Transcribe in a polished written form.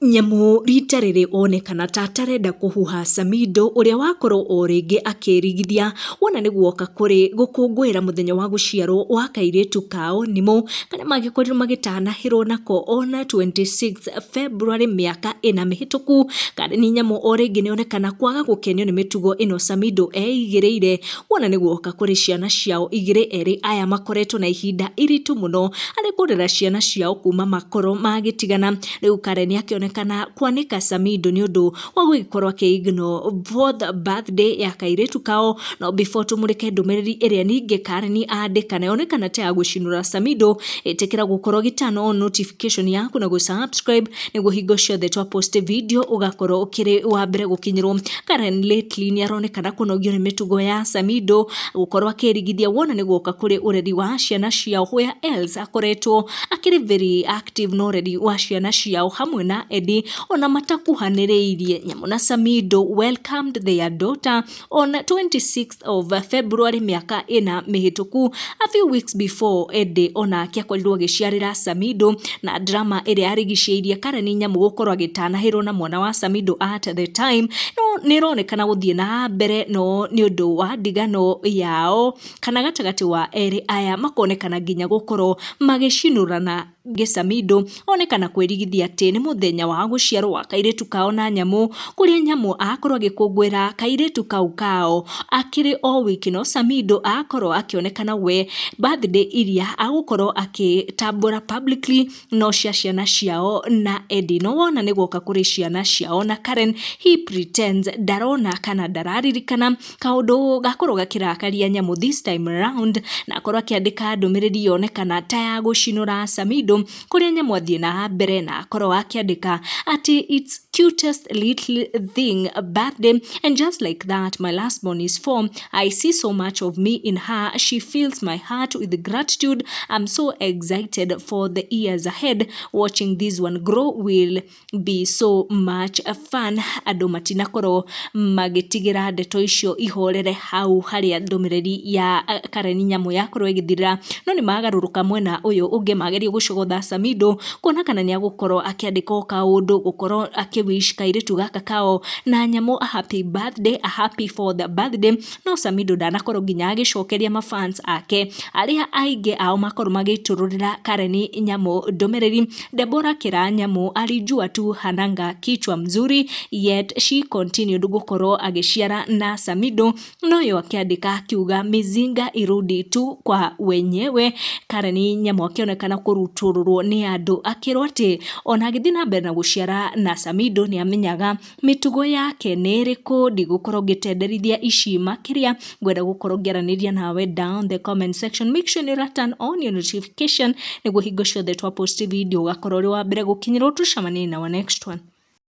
Nyamũ rita rĩrĩ onekana ta atarenda kũhuha Samidoh ũrĩa wakorwo o rĩngĩ akĩrigithia wona nĩ guoka kũrĩ gũkũngũĩra mũthenya wa gũciarwo wa kairĩtu kao Nimũ, karĩa magĩkorirwo magĩtanahĩrwo nako ona 26 February mĩaka 4 mĩhĩtũku. Karen Nyamu o rĩngĩ nĩonekana kwaga gũkenio nĩ mĩtugo ĩno Samidoh eigĩrĩire wona nĩ guoka kũrĩ ciana ciao igĩrĩ. Erĩ aya makoretwo na ihinda iritũ mũno harĩ kũrera ciana ciao kuma makorwo magĩtigana. Rĩu Karen akĩonekana kwanĩka Samidoh nĩ ũndũ wa gũgĩkorwo akĩ ignore fourth birthday ya kairĩtu kao. No before tũmũrĩke ndũmĩrĩri ĩrĩa ningĩ Karen andĩka na yonekana ta ya gũcinũra Samidoh, ĩtĩkĩra gũkorwo ũgĩ turn on notification yaku na gũ subscribe nĩguo hingo ciothe twa post video ũgakorwo ũkĩrĩ wa mbere gũkinyĩrwo. Karen lately nĩ aronekana kũnogio nĩ mĩtugo ya Samidoh gũkorwo akĩrigithia wona nĩ guoka kũrĩ ũreri wa ciana ciao, where else akoretwo akĩrĩ very active na ũreri wa ciana ciao hamwe na Eddie ona matakuhanĩrĩirie. Nyamu na Samidoh welcomed their daughter on 26th of February mĩaka 4 mĩhĩtũku, a few weeks before Eddie onake akorirwo agĩciarĩra Samidoh, na drama ĩrĩa yarigicĩirie Karen Nyamu gũkorwo agĩtanahĩrwo na mwana wa Samidoh at the time no nĩ ĩronekana gũthiĩ na mbere, no nĩ ũndũ wa ndigano yao kana gatagatĩ wa erĩ aya makonekana nginya gũkorwo magĩcinũrana. Samidoh onekana kwĩrigithia atĩ nĩ mũthenya wa gũciarwo wa kairĩtu kao na Nyamu, kũrĩa Nyamu akorwo agĩkũngũĩra kairĩtu kau kao akĩrĩ o wiki, no Samidoh akorwo akĩonekana we birthday iria agũkorwo akĩtambũra publicly no cia ciana ciao na Eddie. No wona nĩ guoka kũrĩ ciana ciao na Karen, he pretends ndarona kana ndararirikana, kaũndũ gakorwo gakĩrakaria Nyamu this time round, na akorwo akĩandĩka ndũmĩrĩri yonekana ta ya gũcinũra Samidoh, kũrĩa Nyamu athiĩ na mbere na akorwo akĩandĩka atĩ "It's cutest little thing birthday and just like that my last born is 4. I see so much of me in her. She fills my heart with gratitude. I'm so excited for the years ahead. Watching this one grow will be so much fun." Andũ matinakorwo magĩtigĩra ndeto icio ihorere hau harĩa ndũmĩrĩri ya Karen Nyamu yakorwo ĩgĩthirĩra, no nĩ magarũrũka mwena ũyũ ũngĩ magerio gũcogotha Samidoh kuona kana nĩ agũkorwo akĩandĩka o kaũndũ gũkorwo akĩ wish kairĩtu gaka kao na Nyamu a happy birthday, a happy fourth birthday. No Samidoh ndanakorwo nginya agĩcokeria mafans ake, arĩa aingĩ ao makorwo magĩitũrũrĩra Karen Nyamu ndũmĩrĩri. Deborah Kĩra Nyamu alijua tu hananga kichwa mzuri, yet she continued gũkorwo agĩciara na Samidoh. No yo akĩandĩka akiuga, "Mizinga irudi tu kwa wenyewe." Karen Nyamu akĩonekana kũrutũrũrwo nĩ andũ akĩrwo atĩ ona agĩthiĩ na mbere na gũciara na Samidoh nĩ amenyaga mĩtugo yake nĩ ĩrĩkũ. Ndigũkorwo ngĩtenderithia ici makĩria, ngwenda gũkorwo ngĩaranĩria nawe down the comment section. Make sure nĩ ũra turn on your notification nĩguo hingo ciothe twa post video ũgakorwo ũrĩ wa mbere gũkinyĩrwo. Tũcemanie na our next one.